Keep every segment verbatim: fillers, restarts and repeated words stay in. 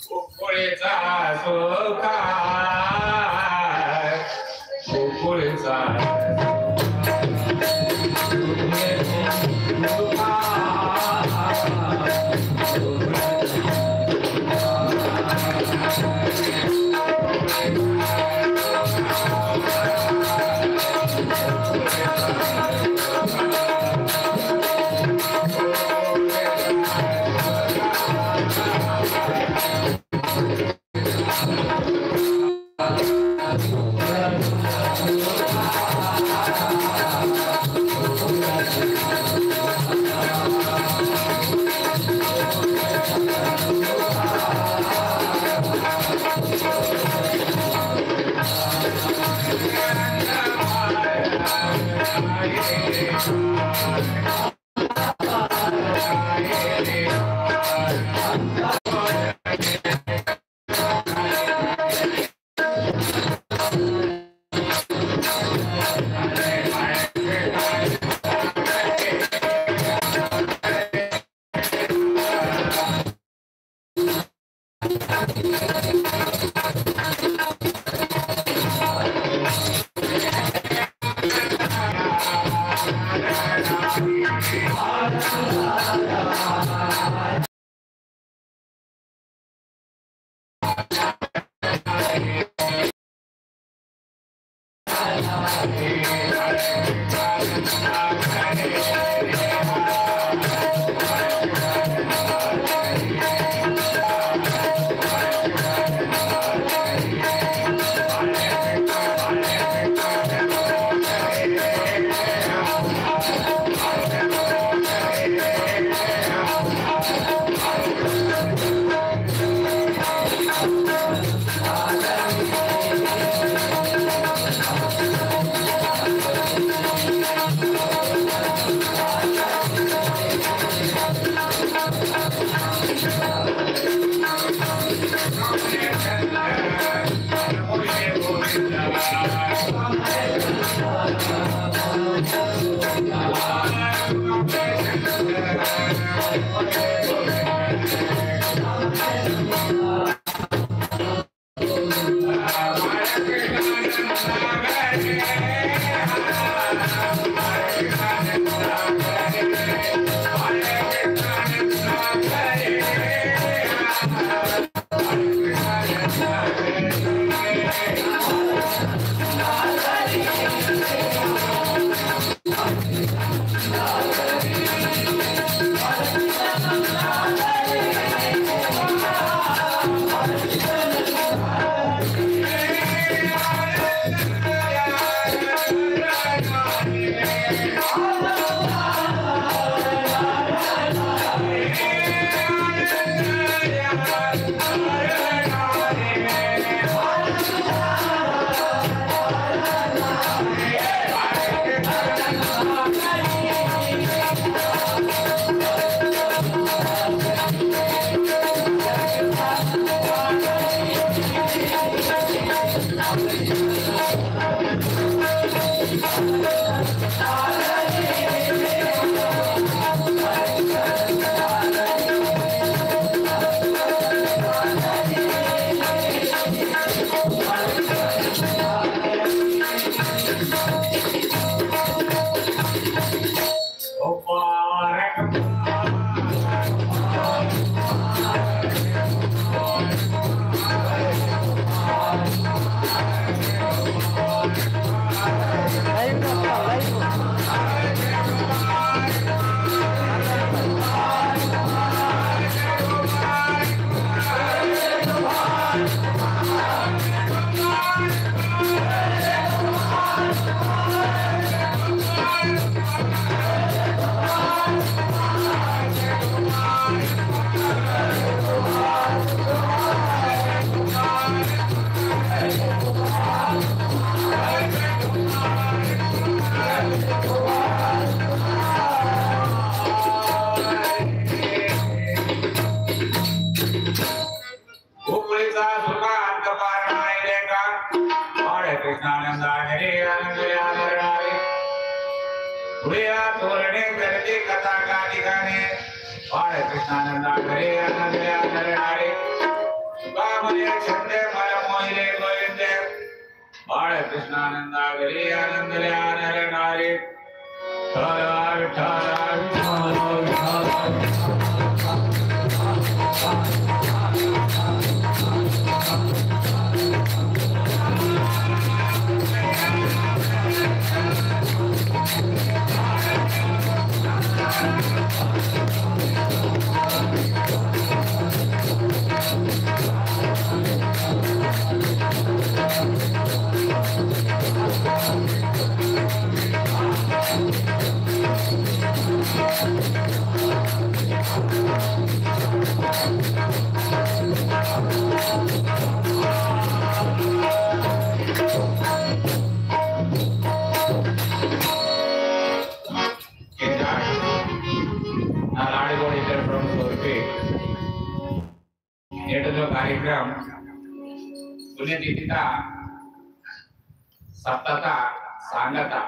कुकुरचा सुका, कुकुरचा उड़िया तोरणे करती कथा का ठिकाने। बाळ कृष्णानंदा घरे आनंद आनंद नारी। बामने छंदे मन मोहिले गोविंदे। बाळ कृष्णानंदा घरे आनंद आनंद नारी। विठ्ठल, विठ्ठल, विठ्ठल, विठ्ठल। नेटो जो कार्यक्रम पुण्यतिथिता सप्ताहता सांगता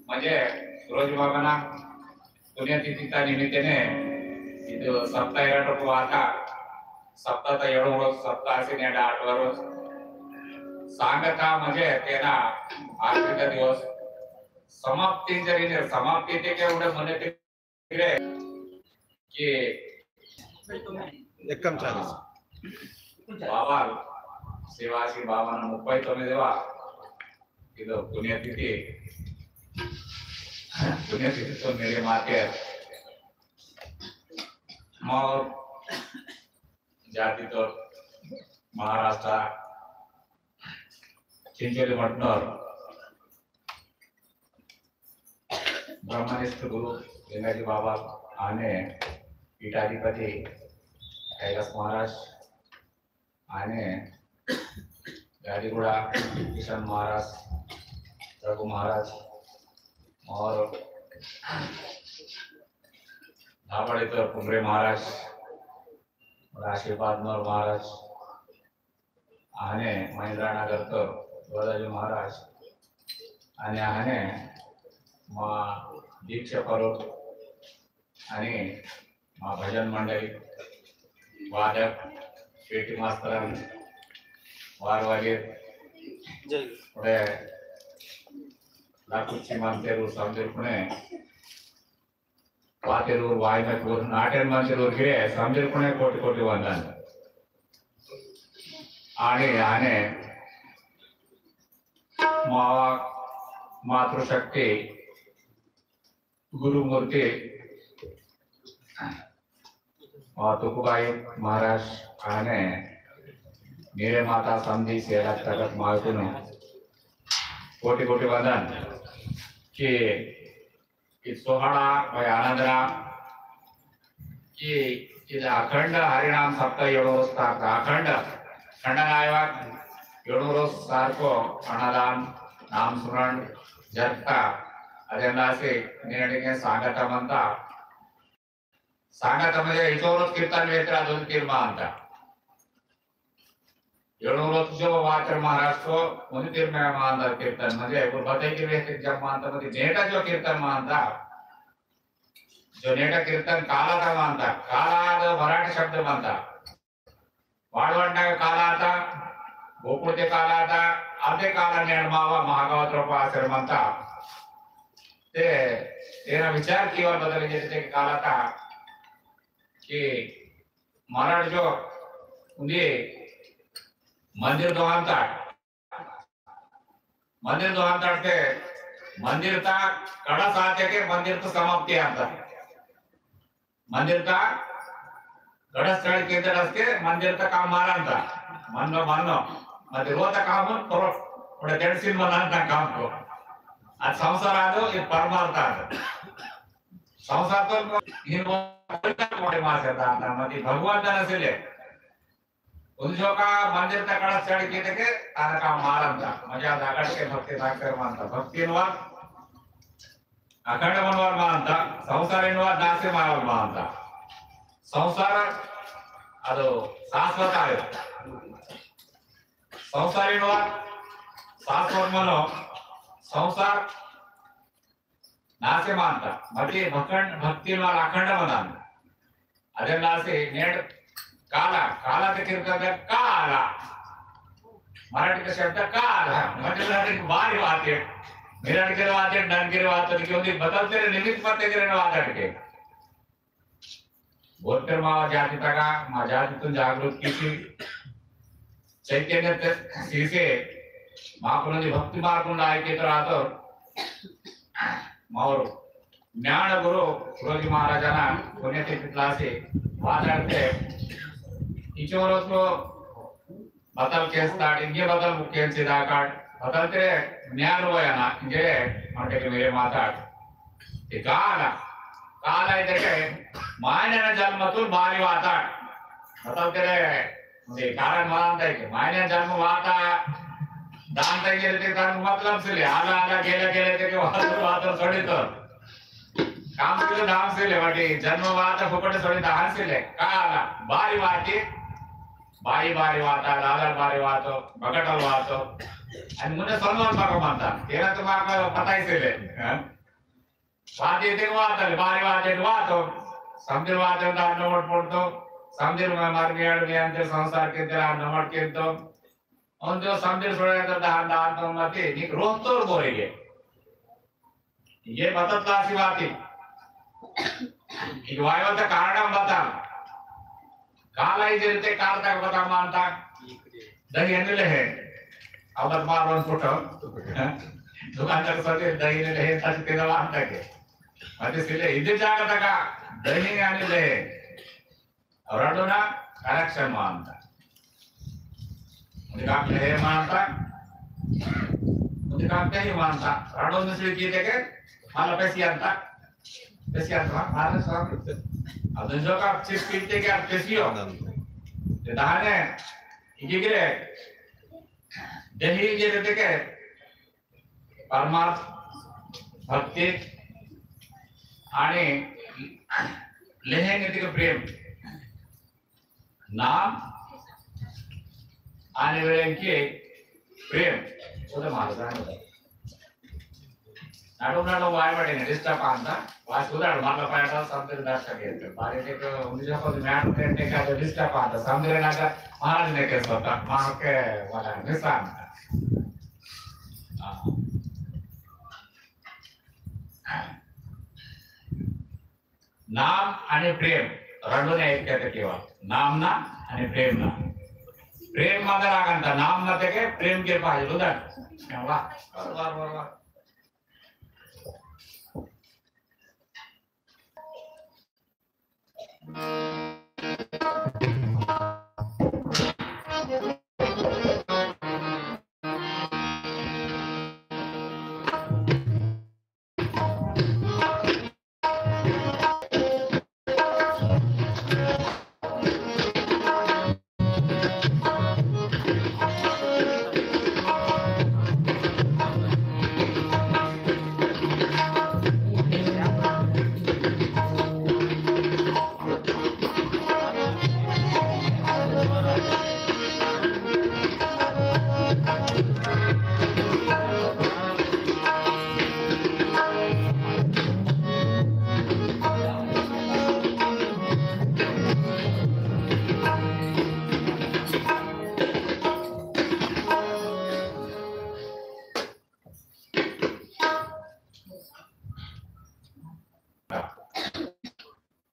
म्हणजे सूरज बाबाना पुण्यतिथिता निमित्तने इदु सप्ताह एडटो वाता सप्ताहता एडो रोज सप्ताह से नेडा आठवा रोज सांगता म्हणजे तेना आखिरी दिवस समाप्ति जरिने समाप्ति ते के उडे मने फिरे कि एकम चालीस। बाबा सेवासी बाबा न मुप्पै तोम्मिदेवा इदो पुण्यतिथि। पुण्यतिथि तो मेरे माते मौर जाति तो महाराष्ट्र चिंचोली मठनोर ब्रह्मनिष्ठ गुरु लिंगाजी बाबा आने पीठाधिपति कैलास महाराज आने गादीगुड़ा किशन महाराज, रघु महाराज और धाबाड़ी तो कुमरे महाराज और आशीर्वाद नोर महाराज आने महेंद्रनगर तो गोदाजी महाराज आने आने मा दीक्षा परो आने मा भजन मंडली वादक पेटी मास्तर वार वाले जय। उड़े लाकुची मंतेरु समझे पुणे वातेरु वाई में कोर नाटेन मंतेरु गिरे समझे पुणे कोटि कोटि वंदन। आने आने मावा मातृशक्ति गुरुमूर्ति आ, तुकुबाई महाराज आने मेरे माता समधी सेलक तगत मालकुनु कोटि कोटि वंदन कि इद सोहड़ा भाई आनंदरा कि इद अखंड हरिनाम सप्ताह एडो रोज ताक अखंड खंड नायवा एडो रोज सारको अन्नदान नाम स्मरण जरता अदेंदासी निरडिगे सांगत मंता सांगत मजे इचोरत कीर्तन वेत्रा दोन तीन मांता। एडो रोज जो वातर महाराष्ट्र उन तीन में मांता कीर्तन मजे वो बताई की वेत्रा जब मांता मजे नेटा जो कीर्तन मांता जो नेटा कीर्तन कालाता मांता काला दो मराठी शब्द मांता वाडवंडा कालाता, गोकुळते कालाता, अर्धे काला नेण मावा महागावत रूपा आश्रमंता। ते तेरा विचार कीवा बदल जेते कालाता कि मरण जो उन्दी मंदिर दोहांता मंदिर दोहांता के मंदिर ता कड़ा साथे के मंदिर तो समाप्ति आता। मंदिर का गड़स चढ़ के दरस के मंदिर तक काम मारंता। मन्नो मन्नो मत रोता काम करो। उड़े जड़सिन मनांता काम को। आज संसार आदो ये परमार्थ आदो। संसार तो इन मोड़े मासे दाता मत भगवान दान से ले उन जो का मंदिर तक कड़ा चढ़ के देखे तारा काम मारंता। मजा दागड़ के भक्ति ना कर मानता भक्ति नवा अखंड मनवाल मानता। संसार इनवा नासे मारल मानता। संसार अदो शाश्वत आयो। संसार इनवा शाश्वत मनो संसार नासे मानता, मते भखंड, भक्ति वाला अखंड मनान। अदे नासे नेड काला, काला ते किरता दे काला। मराठी का शब्द काला, मतलब मराठी बारी बात है। मेरा के बात है, डन के बात है, क्योंकि बदलते रहे, निमित्त पत्ते के रहने बात है। बोलकर मावा जाति तगा, मा जाति तुम जागृत कीसी। चैतन्य ते-, सीसे, मा पुनः भक्ति मार्ग में आए के तो रातो, मावर ज्ञान गुरु, गुरुजी महाराजाना, पुण्यतिथि क्लासे, वादन ते, इचोरो तो बतल केस्ताड, इंगे बतल मुख्यन सिदाकाड, बतल ते न्याल वयना, इंगे मटे के मेरे माताड। ते काला, काला इधर के मायने न जन्म तुल बारी वाताड। बतल ते रे, ते कारण मानता है कि मायने जन्म वाता, दान ते गेले ते कारण मतलब सिले, आला आला गेले गेले ते के वाता वाता सोड़ी तो। काम सिले दान सिले, वाटी जन्म वाता फुकट सोड़ी दान सिले, काला, बारी वाती, बारी बारी वाता, लाला बारी वातो, बगटल वातो। अनि मुन्ने सोनवाल बाबा मानता। तेरा तो माका पता ही से ले। हाँ? वाते ते वाता, बारी वाते वातो। समदिर वाते दान नमट पड़तो। समदिर में मार में अड़ में अंतर संसार के तेरा नमट के तो। उन जो समदिर सोड़े तो दान दान तो मते, निक रोहतोर बोलेगे। ये बतत लासी बाती। इक वायवल त कारण बता। काला ही जलते काल तक बता मानता। दही अन्य ले है। अब बत मार वन फुटो। दुकान तक सटे दही ने ले है, तक तेरा वाहन तक है। अति सिले इधर जाकर तक दही ने आने ले है। रडोना correction मानता। उनका कहे मानता, उनका कहे मानता। रडो मिश्री की देखे, माला पैसी आता, पैसी आता, माला स्वामी। अब जो का चीज पीते के आप पैसी हो। ते दाने, इके गिरे, दही गिरे देखे, परमार्थ, भक्ति, आणि लेहेंग इतिके प्रेम। नाम, आणि वेळेंकी प्रेम। उदा मार्ग आहे। नाडो नाडो वाय वाटे ने disturb आंदा, वाय सुधार मार्ग पायटा समझ दर्शक येते। बारे ते को उन्हीं जगह में मैटर करने का जो disturb आंदा, समझ लेना का महाराज ने के सोता, मार के वाला निशान। नाम आणि प्रेम रंडूने ऐक्यता केवा। नाम ना आणि प्रेम ना। प्रेम मदर आगंता नाम ना तेके प्रेम के पाहिजे उदर। वाह, वाह, वाह, वाह।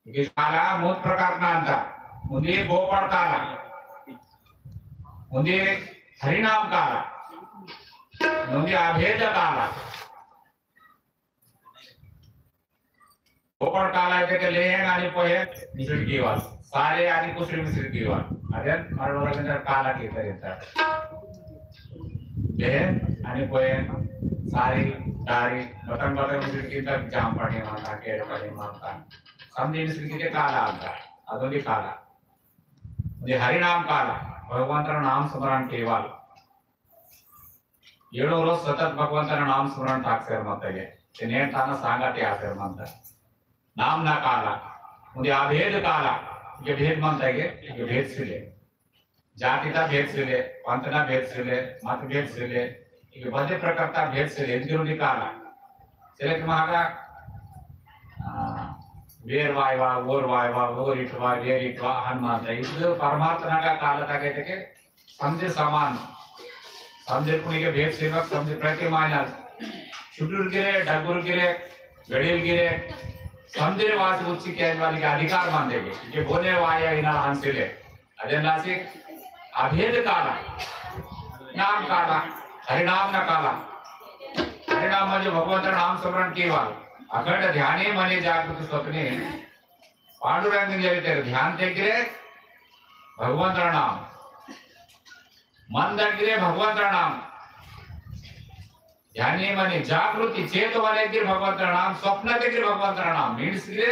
इके काला मूत प्रकार ना अंता। उंदी गोपड़ काला, उंदी हरिनाम काला, उंदी अभेद काला। गोपड़ काला इतेके लेहेंग आनी पोहेंग मिश्रित कीवाल, सारे आनी कुसरी मिश्रित कीवाल। अदेन मरण वरगंदर काला की तरह। लेहेंग आनी पोहेंग, सारी, दारी, बतंग बतंग मिश्रित कींता जाम पानी मानता, केड़ पानी मानता। समझे मिश्रित कीते काला अंता, अदोंदी काला। उंदी हरिनाम काला, भगवंतर नाम स्मरण कीवाल। एड़ो रोज सतत भगवंतन नाम स्मरण ताकसेर मंतगे। ते नेन ताना सांगाते आसेर मंता। नाम ना काला। उंदी अभेद काला। इके भेद मंतगे, इके भेद सिले। जाति ता भेद सिले, पंथ ना भेद सिले, मत भेद सिले, इके बदे प्रकार ता भेद सिले, इंद्रुनी काला। सिले के महागा वेर वायवा, ओर वायवा, ओर इटवा, वेर इटवा, हनुमंत। इद परमात्मा का काल तक के समझे समान। समझे पुनिके भेद सेवक, समझे प्रतिमानल। शुटुर गिरे, डगुर गिरे, गड़िल गिरे, समझे वास उच्च के वाली का अधिकार मान देंगे। ये बोले वाया इना हंसिले। अदेन लासी अभेद काला, नाम काला, हरिनाम न काला। हरिनाम म्हणजे भगवंत नाम स्मरण केवल। अखंड ध्याने मने जागृत स्वप्ने पांडुरंग जरिते ध्यान तेगिरे भगवंत नाम, मन दगिरे भगवंत नाम। ध्याने मने जागृति चेतवने गिर भगवंत नाम, स्वप्न ते गिर भगवंत नाम, मीन्स गिरे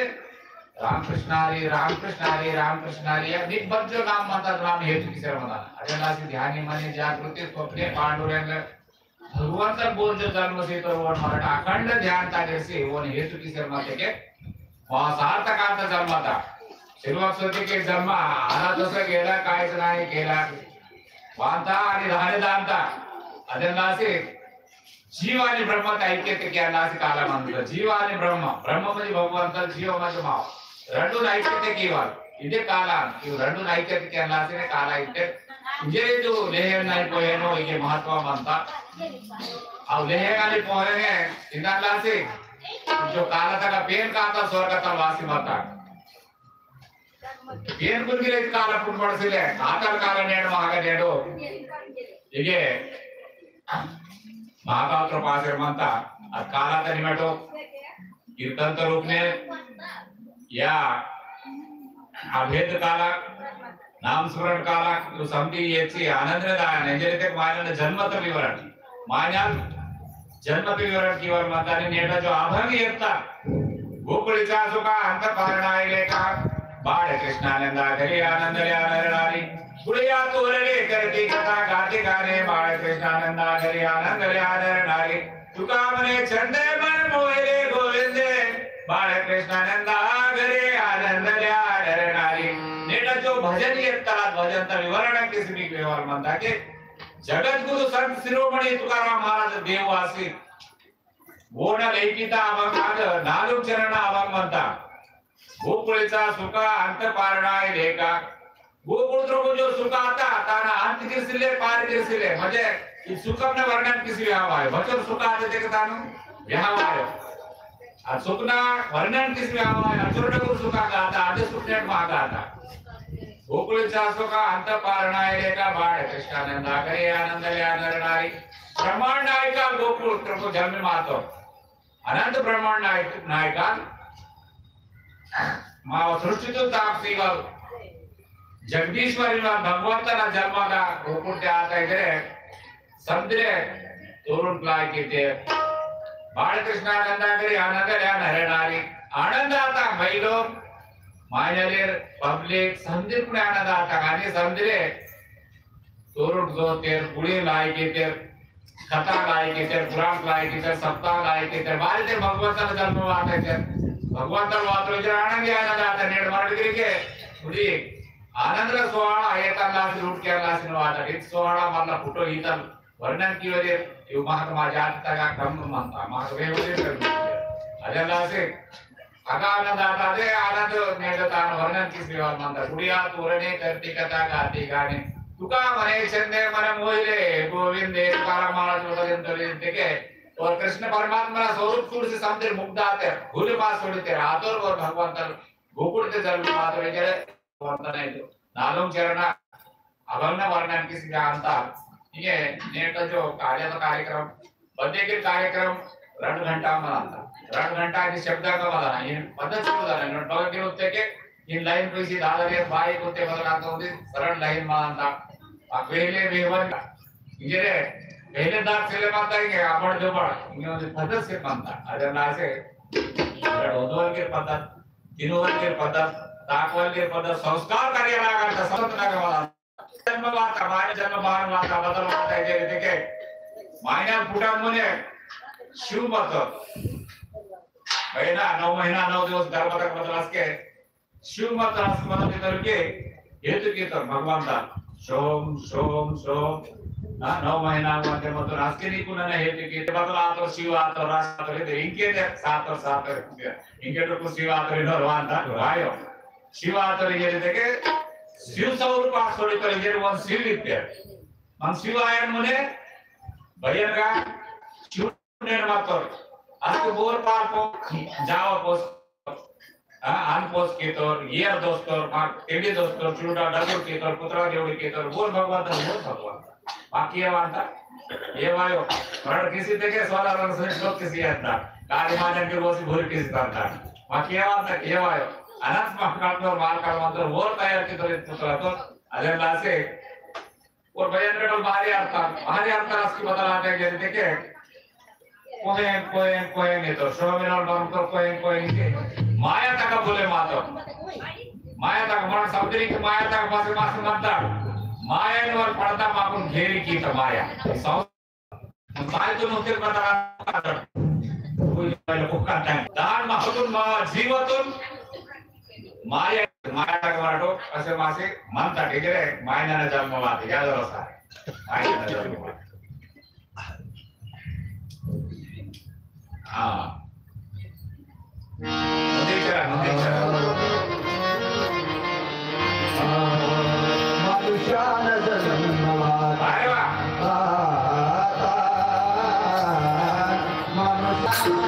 रामकृष्ण हरे, रामकृष्ण हरे, रामकृष्ण हरे। या निबद्ध नाम मंता नाम हेतु किसे मना। अदेन लासी ध्याने मने जागृति स्वप्ने पांडुरंग भगवंत बोध जन्म से तो वो हमारा अखंड ध्यान तागे से वो हेतु किसे मते के मा सार्थकार्थ जन्मता। श्रीमत सत्य के जन्म आला तस गेला, कायच नाही केला। वांता आणि राहणे दांता। अदेन लासी जीव आणि ब्रह्म ऐक्यते किया लासी काला मंत्र। जीव आणि ब्रह्म, ब्रह्म म्हणजे भगवंत, जीव म्हणजे माव। रंडू ऐक्यते केवल। इदे काला, इव रंडू ऐक्यते किया लासी ने काला इते। जे जो लेहे नाही पोहेनो, इके महत्व मंता। अब लेहे नाही पोहेने, इना लासी जो काला तक पेन काता स्वर्ग तक वासी मता। पेन कुन गिरे काला पुन पड़सिले, आतर काला नेड महागा नेडो। इगे महागा तो पासे मंता, अद काला तनी मटो। कीर्तन तो रूप में या अभेद काला, नाम स्मरण काला, तो समझी ये ची आनंद ने दाया ने, जरे तक मायना ने जन्म तो विवरण। मायना जन्म विवरण केवल मंता ने नेटा जो अभंग येता। गोकुळचा सुख अंत पारणाय लेका, बाळ कृष्णानंदा घरी आनंद ल्या नर नारी। गुडिया तोरले करती कथा गाती गाणे, बाळ कृष्णानंदा घरी आनंद ल्या नर नारी। तुका मने छंदे मन मोहिले गोविंदे, बाळ कृष्णानंदा घरी आनंद ल्या नर नारी। नेटा जो भजन येता, भजन तर विवरण किसी भी केवल मंता के जगत गुरु संत शिरोमणि तुकाराम महाराज देववासी। ओना लेखिता अभंग आद नालुग चरण अभंग मंता। गोकुळचा सुख अंत पारणाय लेका। गोकुळ को जो सुख आता, ताना अंत किसले, पार किसले। म्हणजे, इस सुखम ने वर्णन किसी भी आवा है। वचन सुख आते देखता नु, यहाँ आयो। आ सुखना वर्णन किसी भी आवा है। अचुर डगुर सुख गाता, आदे सुख ने मा गाता। गोकुळचा सुख अंत पारणाय लेका, बाळ कृष्णानंदा घरी आनंद ल्या नर नारी। ब्रह्मांड नायका गोकुळ प्रभु जन्म मातो। अनंत ब्रह्मांड नायक, नायका मा सृष्टि तो ताप सीवल जगदीश्वरी मा भगवंतना जन्म का गोकुळ ते आता इधरे संद्रे तोरण लायक इते। बाळ कृष्णानंदा घरी आनंद ल्या नर नारी। आनंद आता महिलो मायनलेर पब्लिक संदिर पुणे आनंद आता। आणि संदिरे तोरण जोतेर, गुडी लायक इतेर, कथा लायक इतेर, पुराण लायक इतेर, सप्ताह लायक इतेर, बारी ते भगवंतल जन्म वात इतेर। भगवंतल वात इतेर आनंद आनंद आता। नेड मरड गिरिके गुडी आनंद सोहळा येता लासी रूट के लासी वात। इत सोहळा मल्ला फोटो इतल वर्णन कीवरे। यु महात्मा जाति तगा क्रम मंता, महात्मा वेवरे क्रम। अदलासे अगा आनंद आता, अदे आनंद नेडतान वर्णन किसी वाल मंता। गुडिया तोरणे करती कथा गाती गाणे। तुका मने छंदे मन मोहिले गोविंदे, तुकाराम महाराज उदय तोरे देखे। और कृष्ण परमात्मा स्वरूप तुलसी समझे मुग्ध आते, भूल पास छोड़ते, आतोर और भगवंत गोकुल के जन्म मात्र के भगवंत ने जो नालुंग चरण अभंग वर्णन किसी का अंता। ये नेट जो कार्य तो कार्यक्रम, बद्दे के कार्यक्रम रंड घंटा मनांता। रंड घंटा की शब्द का वाला ना, ये पद्धति वाला ना, नोट बगल के उत्ते के इन लाइन पे इसी दादा रे बाई को ते बदला तो उदी सरल लाइन मनांता। आ पहले बेवन का, इंजरे पहले दाग सिले माता है के आबड़ जोबड़, इंगे उदी पद्धति से बनता। अगर ना से, अगर उद्वल के पद्धति, तीनों के पद्धति, ताकवल के पद्धति, संस्कार कार्य लागा, संस्कृत लागा वाला। जन्म वाता, माय जन्म बाहर वाता, बदल वाता है, जैसे देखे, मायना फुटा मुने, शिव मत। महीना, नौ महीना, नौ दिवस गर्भ तक बदल के, शिव मत रास मत के करके, हेतु के तर भगवान दा। शोम, शोम, शोम। हाँ, नौ महीना मध्य मत रास्ते नहीं कुना नहीं है कि बदला तो शिव आतो रास्ता तो इधर इनके दे सातो सातो इनके तो कुछ शिव आतो इधर वांता वायो। शिव आतो ये देखे शिव सौ रुपया सौ रुपया ये वन शिव इत्ते। मन शिव आयन मुने भैया का शिव नेर मातोर। आस्ते बोर पार पो जावा पोस। हाँ, आन पोस केतोर, येर दोस्तोर, माक तेडी दोस्तोर, चुड़ा डगुर केतोर, पुत्रा देवड़ी केतोर, बोल भगवान ता, बोल भगवान ता। माक ये वांता, ये वायो। मरण किसी देखे सोला रंग से श्लोक किसी आता। काली माजन के बोसी भूर किसी तांता। माक ये वांता, ये वायो। अनंत महाकाल और माल काल मंत्र बोल तैयार केतोर पुत्रा तो। अजर लासे और भैया ने कल बाहरी आता, बाहरी आता उसकी बदल आते हैं, जैसे देखे, कोहे, कोहे, कोहे नहीं तो, शोभा मिलाल बाबू तो कोहे, कोहे नहीं थे। माया तक बोले मातो। माया तक मन समुद्री की माया तक मासे, मासे मत डाल। माया ने और पड़ता माकुन घेरी की तो माया। सौ-, माया तो मुझे पता कोई पहले पुकार टाइम। दान महतुन मा जीवतुन माया, माया तक माटो, असे मासे, मन तक इगरे, माया ना जन्म वाते, याद रहो सारे। माया ना जन्म वाते। हाँ। नदी चला, नदी चला। मनुष्य ना जन्म वाते। अरे वाह। मनुष्य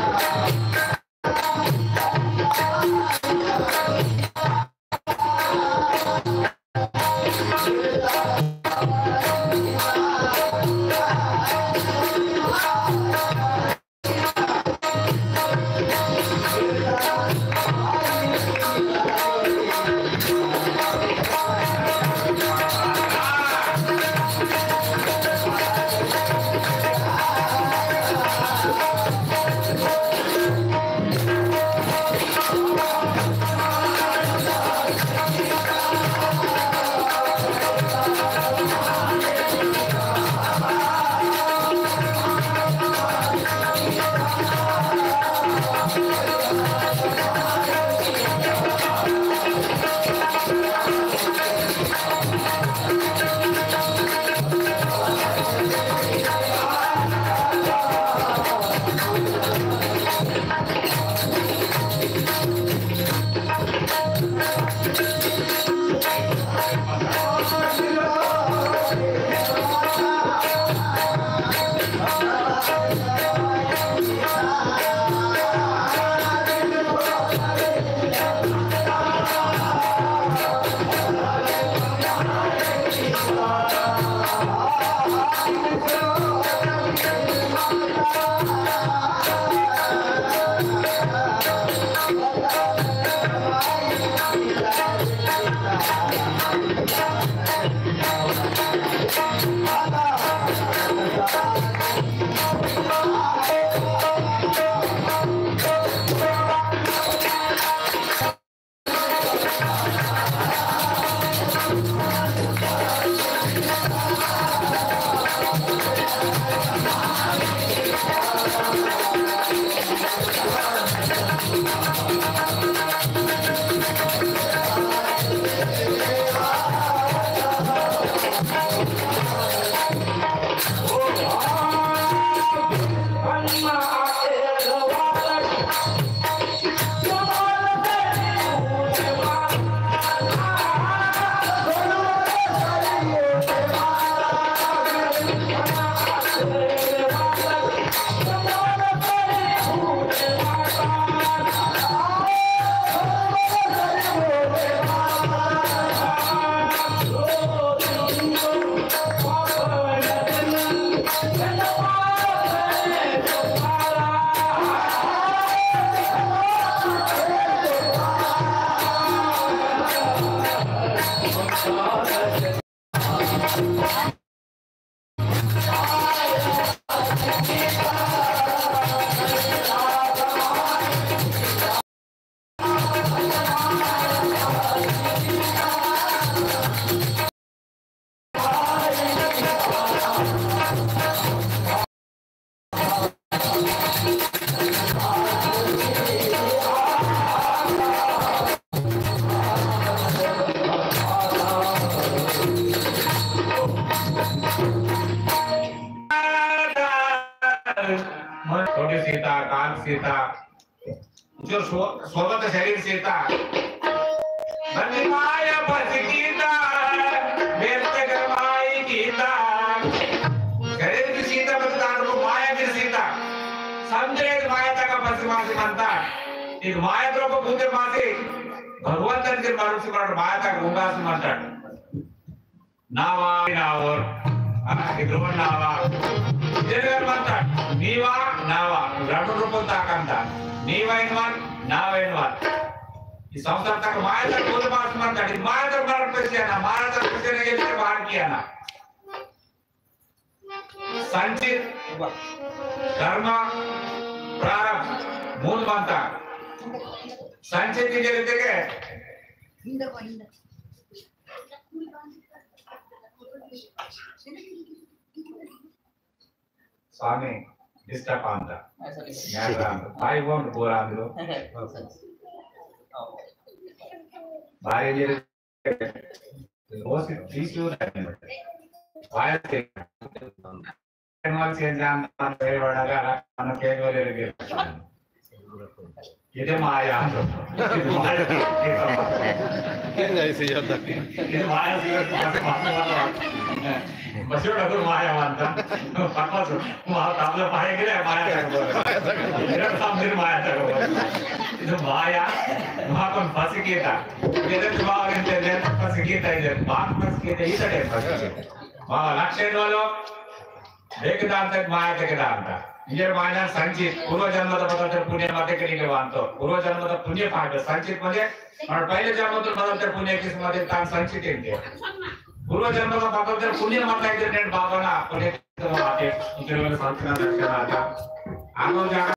सीता, जो स्व-, स्वगत शरीर सीता। बंदी माया पति कीता, बेलते कर माई कीता। शरीर भी सीता, बंदी दान को माया भी सीता। समझे माया तक पति मासी मनता। एक माया तो को भूते मासी, भगवान तन के मानुष मार माया तक गंगा से मनता। नावा, नावर, आ, इद्रोन नावा। इद्रोन मंता, नीवा, नावा, रंडु रूपल ताकंता। नीवा इनवान, नावा इनवान। ई संसार तक माया तक बोल बात मंता, ई माया तक मार पे से ना, माया तक पे से ना, ये बाहर किया ना। संचित, कर्म, प्रारब्ध, मूल मंता। संचित की जगह देखे, स्वामी, disturb आंदा। न्याय आंदा। भाई बोन बोल आंदो। भाई मेरे, वो से तीस लोग आए हैं। भाई से एनवाल से जान, मन के बड़ा का, मन के बोले लगे। इदे माया। इदे माया। इदे ऐसे ही होता है। इदे माया से बस, बस, बस। बस, ये डगर माया मानता। पापा से, माँ, ताबले माया के लिए माया तक बोले। इधर सामने माया तक बोले। इदे माया, माँ कौन फंस गया था? इधर दिमाग में चल रहा था, फंस गया था इधर। बात फंस गया था, इधर फंस गया था। माँ, लक्ष्य वालों, देख दान तक माया तक दान था। इंजेर माया संचित, पूर्व जन्म तो बदलते पुण्य मत के लिए वांतो। पूर्व जन्म तो पुण्य पाठ, संचित म्हणजे, और पहले जन्म तो बदलते पुण्य किस मत तान संचित इनके। पूर्व जन्म तो बदलते पुण्य मत के लिए बाबा ना, पुण्य तो आते, इधर वाले संचित ना दर्शन आता। आलो जा